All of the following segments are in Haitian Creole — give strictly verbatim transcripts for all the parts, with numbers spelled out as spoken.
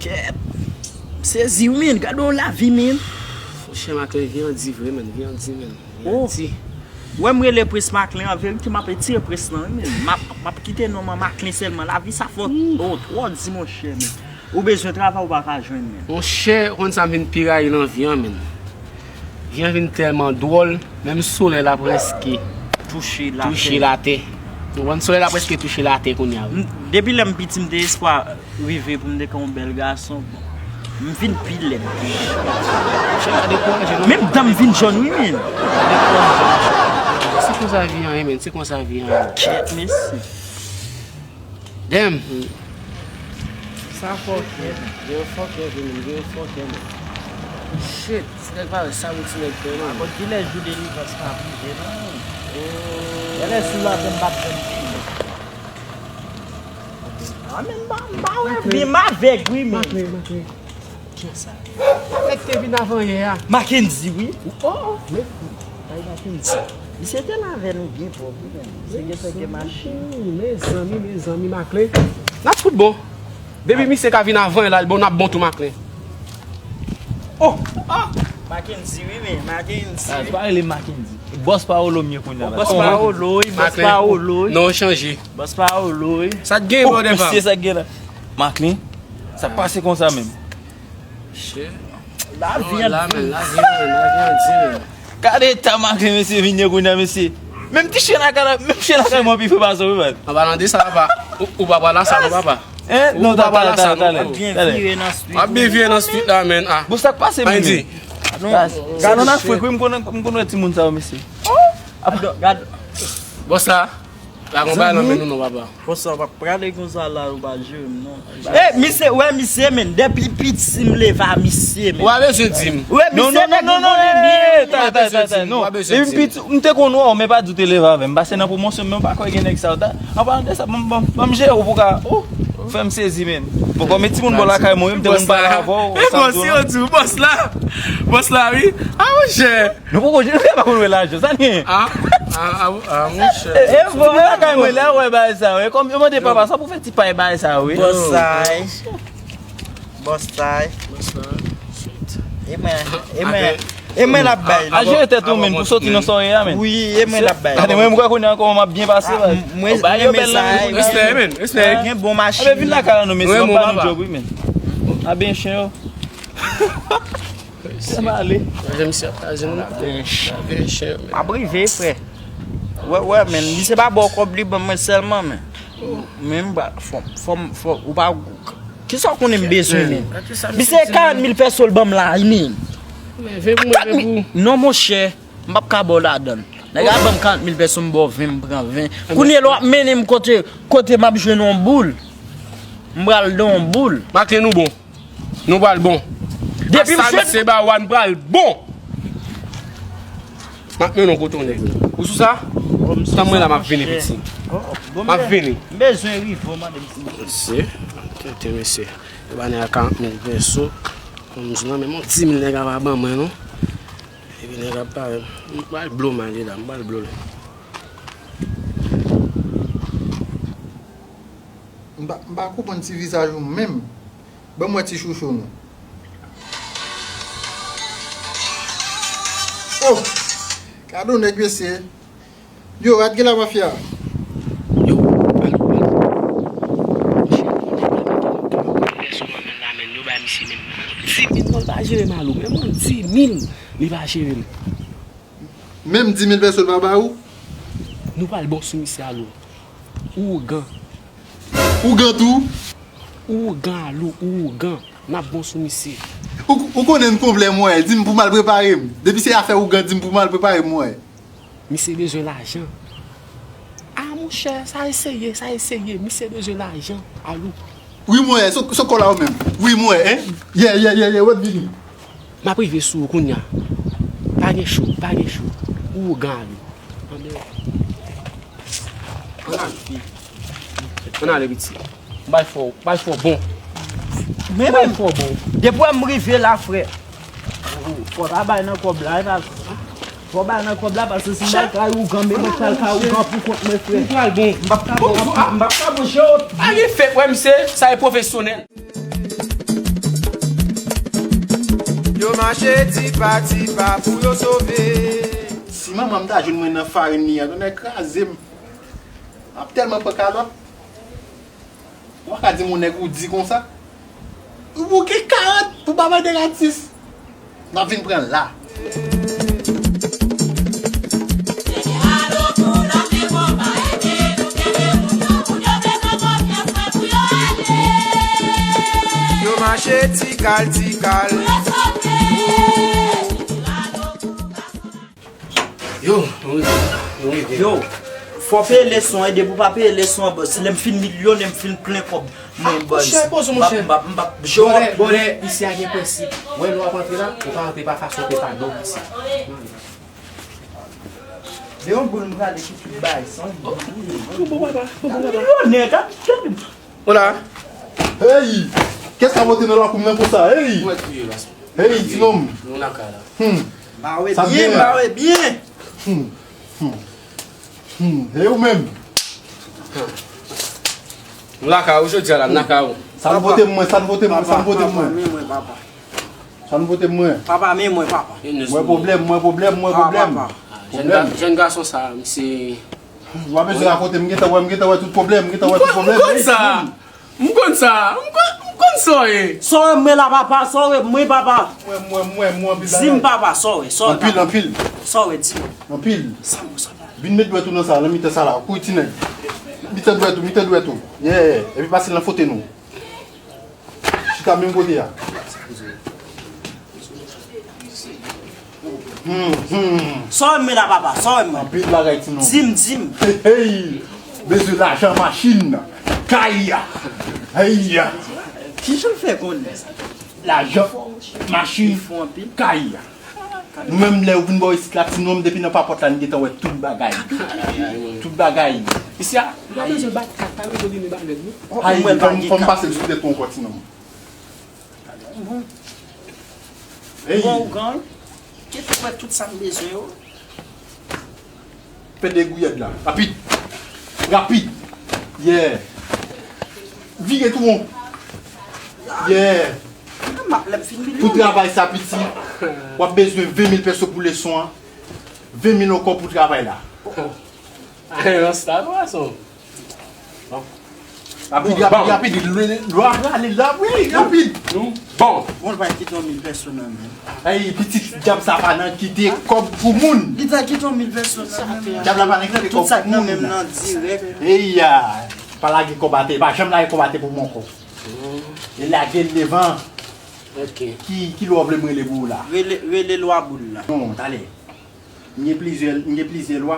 Kèt. M sezi wi, men. Gade yon lavi, men. Monchè, Macklin, vi an di vre, men. Vi an di, men. Vi an di. Ou wè m rele Prince Macklin, an verite, m ap retire Prince lan, wi, men. M ap, m ap kite non an Macklin sèlman. Lavi sa fò, oh, twò di, monchè, men. Ou bezwen travay, ou pa ka jwenn, men. Monchè, ou konn sa m vin pi rayi nan vi an, men. Vi an vin tèlman dwòl, menm solèy la prèske touche latè. Touche latè. Ou konprann? Solèy la prèske touche latè kounye a, wi. M, depi lè m piti, m te espwa rive pou m te ka yon bèl gason. Bon, m vin pi lèd. Monchè, pa dekouraje, non. Menm dan m vin jòn, wi, men. Pa dekouraje, monchè. Se konsa vi an ye, men. Se konsa vi an ye. Kèt, mesye. Damn. Sa fòkè. Gen yon fòkè vre, men. Gen yon fòkè, men. Shit, ti nèg pa wè sa yon ti nèg fè, non. Ankò kilè jou delivrans ka rive, non? Genlè sou latè m p ap jwenn pi. A, men m pa, m pa wè byen, m avèg, wi, men. Maten, maten. Kiyès sa? Sa nèg te vin avan yè a. Mackendy, wi. Oh, oh, men. Ay, Mackendy. Misye te la avè nou byen pwòp, wi, men. Misye gen sa gen machin. Mezanmi, mezanmi, Macklin. N ap fout bon. Depi misye ka vin avan yè la, bon, n ap bon tou, Macklin. Oh! Ah! Mackendy, wi, men. Mackendy. Ah, pa rele Mackendy. Bòs Paolo m ye kounye a la. Bòs Paolo, wi, bòs Paolo, wi. Non, chanje. Bòs Paolo, wi. Sa t gen, brother pam? Mesye, sa t gen la. Macklin, sa k pase konsa menm? Shit. Lavi an di, men. Lavi an di, men. Gade eta Macklin, mesye, vin ye kounye a, mesye. Menm ti chen lakay la, menm chen lakay mwen pi fre pase w, wi, baz. An palan de sa, papa. Ou, ou pa pral la sa, non, papa. Hein? Non, talè, talè, talè. W ap byen vire nan street. W ap byen vire nan street la, men. Ah. Bon, sa k pase, men? Gade, nan frenk, wi, m konnen, m konnen timoun sa yo, mesye. Gade. Bon, sa. La gon bagay nan men nou non, papa. Konsa w p ap prale konsa la, ou pa jere m non. Eh, misye, wè misye, men, depi piti m leve a misye, men. Ou pa bezwen di m. Wè misye, nèg m konnen byen. Talè, talè, talè, non. Depi m piti, m te konn wè w, men pa di w te leve avè m. Pase nan pwomosyon, men w pa kwè gen nèg sa yo. An palan de sa, ban m, ban m, ban m jere w pou ka, oh, fè m sezi, men. Bon, kòm e timoun bò lakay mwen, wi, m te konn pale avè w. Eh, bòs, yo di w, bòs la. Bòs la, wi. Ah, monchè. Nou poko, nou pa konn wè lajan, sa n gen? Ah, ah, ah, ah, monchè. E bon, e lakay mwen la, wè bagay sa, wè. Kòm yo mande papa, sa pou fè ti pay bagay sa, wè. Bòsay. Bòsay. E mwen, e mwen, e mwen l ap bay. Al jere tèt ou, men, pou soti nan sa w ye a, men. Wi, e mwen l ap bay. Gade, mwen, m kwè kounye a ankò, m ap byen pase, baz. Mwen, mwen, mwen, respè, men, respè. Gen bon machin. Vin lakay la, non, mesye, m ap ba nou djòb, wi, men. A byen chen yo. Sa m ale. Manje misye ap kraze nou. Lave chen, men. M ap rive, frè. Wè, wè, men, misye pa ba w kòb li ban mwen sèlman, men. Men m pa, fò, fò, fò, ou pa, kisa w konnen m bezwen, men? Misye karant mil pèso l ban m la, men. Men, ven pou mwen, ven pou ou. Non, monchè, m p ap ka ba w ladan l. Nèg la ban m karant mil pèso, m ba w ven, m pran ven. Kounye a w ap mennen m kote, kote m ap jwenn yon boul. M pral nan yon boul. Maten nou bon. Nou pral bon. Depi misye ba w a, nou pral bon. M ap mennen w kote yon nèg. Ou sou sa? Tann mwen la, m ap vini, piti. M ap vini. M bezwen rive, mande m si. Mesye, tete mesye. Yo ba nèg la karant mil pèso. Kòm di nan menm yon di mil nèg la pa ban mwen, non. Epi nèg la pa, m pral blo m ale la, m pral blo l. M pa, m pa konprann ti vizaj ou menm. Ban m wè ti chouchou nou. Oh! Gade yon nèg, mesye. Yo, Rad gen la mafya. Yo, alo, alo. Monchè, yon nèg la mete yon kèk pèsonèl nan la, men yo bay misye menm di mil, non, li pa jere m, alo. Menm yon di mil, li pa jere m. Menm di mil pèsonèl pa ba ou? Nou pral bon sou misye, alo. Ougan. Ougan tou? Ougan, alo, ougan. N ap bon sou misye. Ou, ou konnen m konplè, mwen, di m pou m al prepare m. Depi se afè ougan, di m pou m al prepare m, mwen. Misye bezwen lajan. A, monchè, sa e serye, sa e serye. Misye bezwen lajan, alo. Wi, mwen, se, se kò la ou menm. Wi, mwen, en. Yè, yè, yè, yè, w ap vini. M ap rive sou ou kounye a. Pa gen cho, pa gen cho. Ougan, alo. Ann ale. Ann ale, piti. Bay fò, bay fò bon. Men, bay fò bon. Depi m rive la, frè. Fò ta bay nan kòb la, e pa. Fò bay nan kòb la, paske si m bay kay ougan, men mwen pral kay ougan pou kont mwen, frè. M pral bon. M p ap ka bon, m p ap ka bon, Jewòt. Pa gen fèk, wè, misye, sa e pwofesyonèl. Mache tipa tipa pou yo sove. Si manman m ta jwenn mwen nan farin li an, tonnè kraze m. M ap tèlman pran kalòt. Ou pa ka di m yon nèg ou di konsa. Ou bouke karant pou pa vande gratis. M ap vin pran l la. Yo mache ti kal, ti kal. Yo, nou rive, nou rive. Yo, fò peye leson an, depi w pa peye leson an, bòs, lè m fin milyonè, m fin plen kòb, mwen, bòs. Monchè, poze w, monchè. M p ap, m p ap, m p ap, je w ap. Bonè, bonè, isi a gen prensip. Wè, lè w ap antre la, ou pa antre pa fason, ou pa non isi. De yon boul m prale ki tout bay, san. Bon, bon, papa, bon, bon, papa. Milyonè, gad, gad. Hola. Hey! Kès ka pote nan lakou m nan konsa? Hey! Mwen kriye la. Hey, ti nonm. Nou nan kay la. Hmm. Bawe byen, bawe byen. Hmm. Hmm. Hmm. E ou menm? M lakay ou jodi a la, m lakay ou. Sa nou pote mwen, sa nou pote mwen, sa nou pote mwen. Papa, men mwen, papa. Sa nou pote mwen. Papa, men mwen, papa. Mwen pwoblèm, mwen pwoblèm, mwen pwoblèm. Papa. Jèn ga-, jèn gason sa, misye. W ap bezwen rakonte m, m gentan wè, m gentan wè tout pwoblèm, m gentan wè tout pwoblèm. M konn sa. M konn sa. M konn, m konn sa w ye. Sa w wè mwen la, papa, sa w wè mwen, papa. Mwen, mwen, mwen, mwen, anpil bagay. Di m, papa, sa w wè, sa w wè, papa. Anpil, anpil. Sa w wè, di m. Anpil. Sa m wè, sa w wè. Vin met dwèt ou nan sa, nan mitan sa la. Kouri ti nèg. Mitan dwèt ou, mitan dwèt ou. Yeah. Epi pase l nan fote nou. Chita menm kote a. Hmm, hmm. Sa w wè mwen la, papa, sa w wè mwen. Anpil bagay, ti nonm. Di m, di m. Hey, hey. Bezwen lajan, machin, kay. Hey. Kijan l fè konnen sa? Lajan, machin, kay. Nou menm lè yo vin bò isit la, ti nonm, depi nan papòt la, n gentan wè tout bagay. Tout bagay. Isi a, nou pa bezwen bat kat, pa bezwen vin bat nèg, non. Ay, fò m, fò m pase l sou tèt ou ankò, ti nonm. Bon. Hey. Bon, ougan, wi. Kite mwen tout sa m bezwen yo. Fè degouyad la. Rapid. Rapid. Yeah. Vire tou won. Yeah. Pou travay sa, piti, w ap bezwen ven mil pèso pou leson an. Ven mil ankò pou travay la. Ay, yon star, gason. Rapid, rapid, rapid. Lwa prale la, wi, rapid. Bon. Bon, l pa kite yon mil pèso nan men. Ay, pitit dyab sa pa nan kite kòb pou moun. Li ta kite yon mil pèso nan men. Dyab la pa nan kite kòb pou moun. Tout sa k nan men m nan dirèk. Eya, pa lage kòb atè, pa janm lage kòb atè pou mwen ankò. E lage l devan. Ok. Ki, ki lwa w vle m rele pou ou la? Rele, rele lwa boul la. Non, talè. M gen plizyè, m gen plizyè lwa.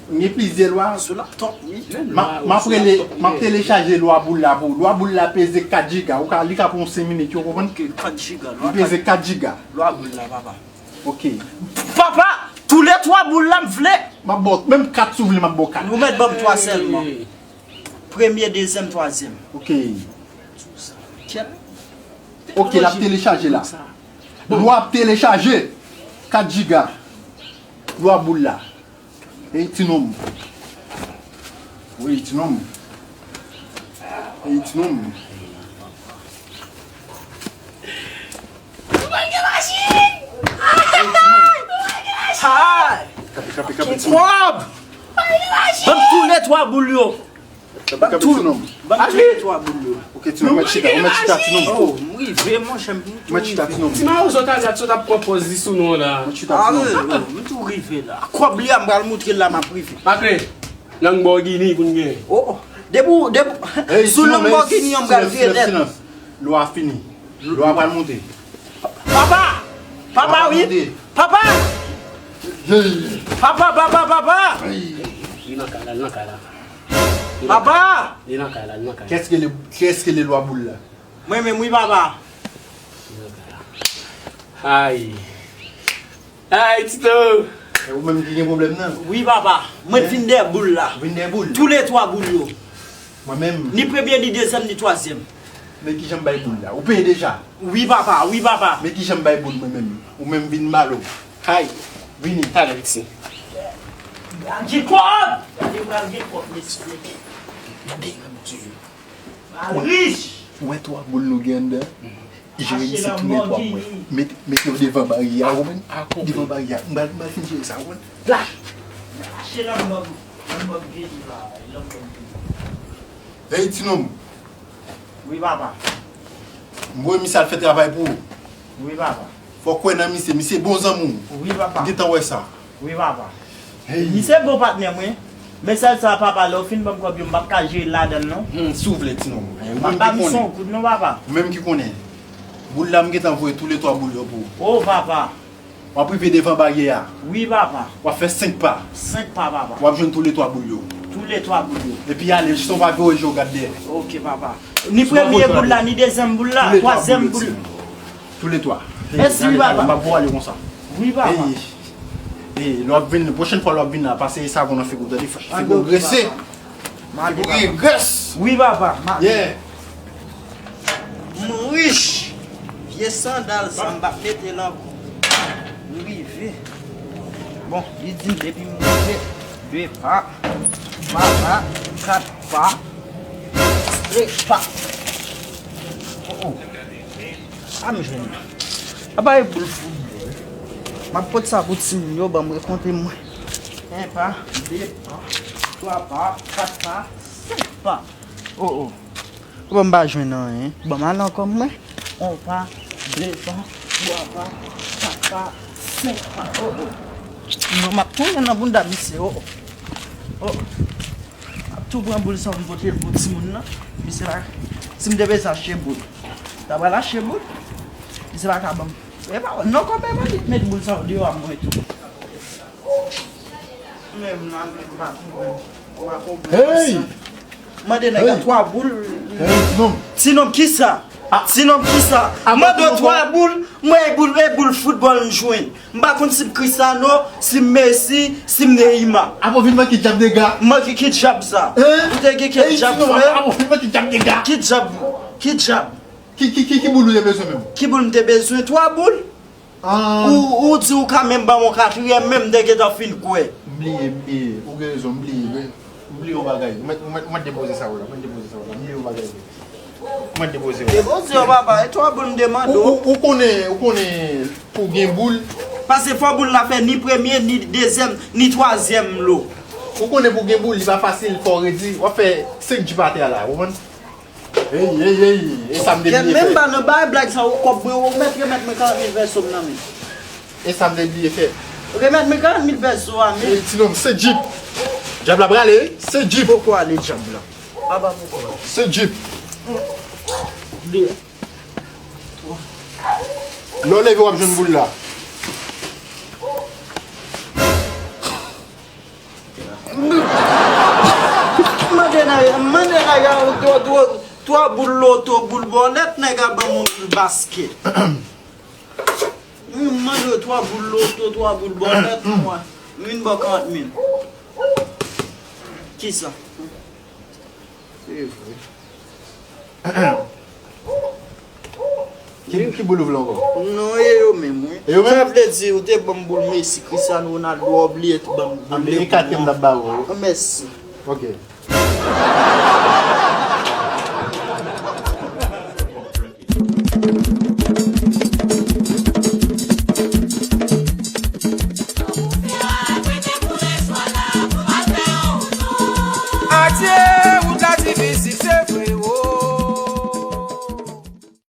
M gen plizyè lwa. Sou laptop, wi. M ap, m ap rele, m ap telechaje lwa boul la pou ou. Lwa boul la peze kat jiga. Ou ka, li ka pran w senk minit, ou konprann? Ok, kat jiga. Li peze kat jiga. Lwa boul la, papa. Ok. Papa, tou le twa boul la m vle. M ap ba w, menm kat si w vle, m ap ba w kat. Ou mèt ban m twa sèlman. Premye, dezyèm, twazyèm. Ok. Kèt. Ok, l ap telechaje la. Lwa ap telechaje. Kat jiga. Lwa boul la. Ey, ti nonm. Wi, ti nonm. Ey, ti nonm. Nou pral gen machin! Ey, ti nonm. Hay! Kanpe, kanpe, kanpe, ti nonm. Kòb! Ban m tou le twa boul yo. Ban m tou, ban m tou le twa boul yo. Ok, ti nonm, ou mèt chita, ou mèt chita, ti nonm. Oh, m rive, monchè, m tou rive. Ti mawozo ta gad sot ap pran pòz li sou nou la. Mèt chita, ti nonm. Ah, m tou rive la. Kòb li a, m pral moutre l la, m ap rive. Makre, Lanmògini pou n gen. Oh, oh. Depi, depi, sou Lanmògini an, m pral vire nèt. Lwa fini. Lwa pral monte. Papa! Papa, wi! Papa! Papa, papa, papa! Li nan kay la, li nan kay la. Papa! Li nan kay la, li nan kay la. Kiyès ki le, kiyès ki le lwa boul la? Mwen menm, wi, papa. Li nan kay la. Ay. Ay, Tito! E ou menm ki gen pwoblèm nan? Wi, papa. Mwen vin dèyè boul la. Vin dèyè boul? Tou le twa boul yo. Mwen menm? Ni premye, ni dezyèm, ni twazyèm. Men kijan m bay boul la? Ou peye deja? Wi, papa. Wi, papa. Men kijan m bay boul mwen menm? Ou menm vin malo. Hay! Vini, talè, piti. Gade kòb! Gade, gade kòb, mesye. Gade, gade, mesye. Mal rich! Ou wè twa boul nou gen anndan? Jere misye tou lè twa pou mwen. Met, met yo devan baryè a, ou konprann? Devan baryè a. M pral, m pral fin jere sa, ou konprann? Plak! Mache nan mòg, nan mòg vini la, nan mòg vini. Ey, ti nonm. Wi, papa. M voye misye al fè travay pou ou. Wi, papa. Fò w kwè nan misye. Misye bon zanmi w. Wi, papa. M gentan wè sa. Wi, papa. Hey. Misye bon patnè mwen. Men sèl sa, papa, lè w fin ban m kòb yo, m p ap ka jere l ladan l, non. Hmm, si w vle, ti nonm. Hey, ou menm ki konnen. Ou menm ki konnen. Boul la, m gentan voye tou lè twa boul yo pou ou. O, papa. W ap rive devan baryè a. Wi, papa. W ap fè senk pa. Senk pa, papa. W ap jwenn tou lè twa boul yo. Tou lè twa boul yo. Epi ale, jis w pa voye je w gad dèyè. Ok, papa. Ni premye boul la, ni dezyèm boul la, twazyèm boul. Tou lè twa. Mèsi, papa. M ap voye ale konsa. Wi, papa. Ey, ey, lè w ap vin, pwochèn fwa lè w ap vin la, pase savon nan figi w, tande? Figi w grese. Figi w gen grès. Wi, papa. Yeah. M rich. Vye sandal sa, m p ap mete l ankò. M rive. Bon, li di m depi m rive, de pa, twa pa, kat pa, senk pa. Oh, oh. A m jwenn. Apa e boul foutbòl. M ap pot sa pou timoun yo, ban m rekonte mwen. En pa, de pa, twa pa, kat pa, senk pa. Oh, oh. Bon, m pa jwenn anyen. Ban m al ankò mwen. On pa, de pa, twa pa, kat pa, senk pa. Oh, oh. Non, m ap tounen nan bounda misye. Oh, oh. Oh. M ap tou pran boul sa pou m pote l pou timoun nan. Misye pa, si m te bezwen achte boul, ta pral achte boul. Misye pa ka ban m. E pa, non, kòmè mwen li met boul sa deyò a mwen tou. Menm nan, menm pa konprann. Ou pa konprann. Hey! Mande nèg la twa boul. Hey, non. Ti nonm kisa? Ah. Ti nonm kisa? Ah, mande twa boul, mwen e boul, e boul foutbòl m jwenn. M pa konn si m Cristiano, si m Messi, si m Neymar. Apa w vin manke djab dega? Manke ki djab sa? Hein? Ou te gen kèk djab, frè? Apa w vin manke djab dega? Ki djab? Ki djab? Ki, ki, ki, ki boul ou te bezwen menm? Ki boul m te bezwen? Twa boul? Ah. Ou, ou di ou ka menm ban m yon katriyèm, menm m te gentan fin kwè. M bliye, m bliye. Ou gen rezon, m bliye, wi. M bliye yon bagay. Ou mèt, ou mèt, ou mèt depoze sa w la. Ou mèt depoze sa w la. M bliye yon bagay, wi. Ou mèt depoze w la. Depoze w, papa. E twa boul m te mande w. Ou, ou, ou konnen, ou konnen pou gen boul. Paske fò boul la fè ni premye, ni dezyèm, ni twazyèm lo. Ou konnen pou gen boul, li pa fasil, fò w redi. W ap fè senk jip atè a la, ou konprann? Ey, ey, ey, e sa m te bliye fè. Kèt, menm pa nan bay blag sa, ou kòb mwen, ou mèt remèt mwen karant mil pèso m nan men. E sa m te bliye fè. Remèt mwen karant mil pèso a, men. Ey, ti nonm, se djip. Djab la prale, wi, se djip. Poko ale djab la. Aba poko. Se djip. De. Lè w leve, w ap jwenn boul la. Mande nèg, mande nèg a twa, twa, twa boul loto, boul bòlèt, nèg a ban m yon boul baskèt. Wi, m mande yo twa boul loto, twa boul bòlèt, mwen. Wi, m ban karant mil. Kisa? Se vre. Ki, ki boul ou vle ankò? Non, e yo menm, wi. E yo menm? Sa vle di, ou te ban m boul Messi, Cristiano Ronaldo, w a bliye tou ban m boul Lebron. Anben, e katriyèm n ap ba ou. An, mèsi. Ok.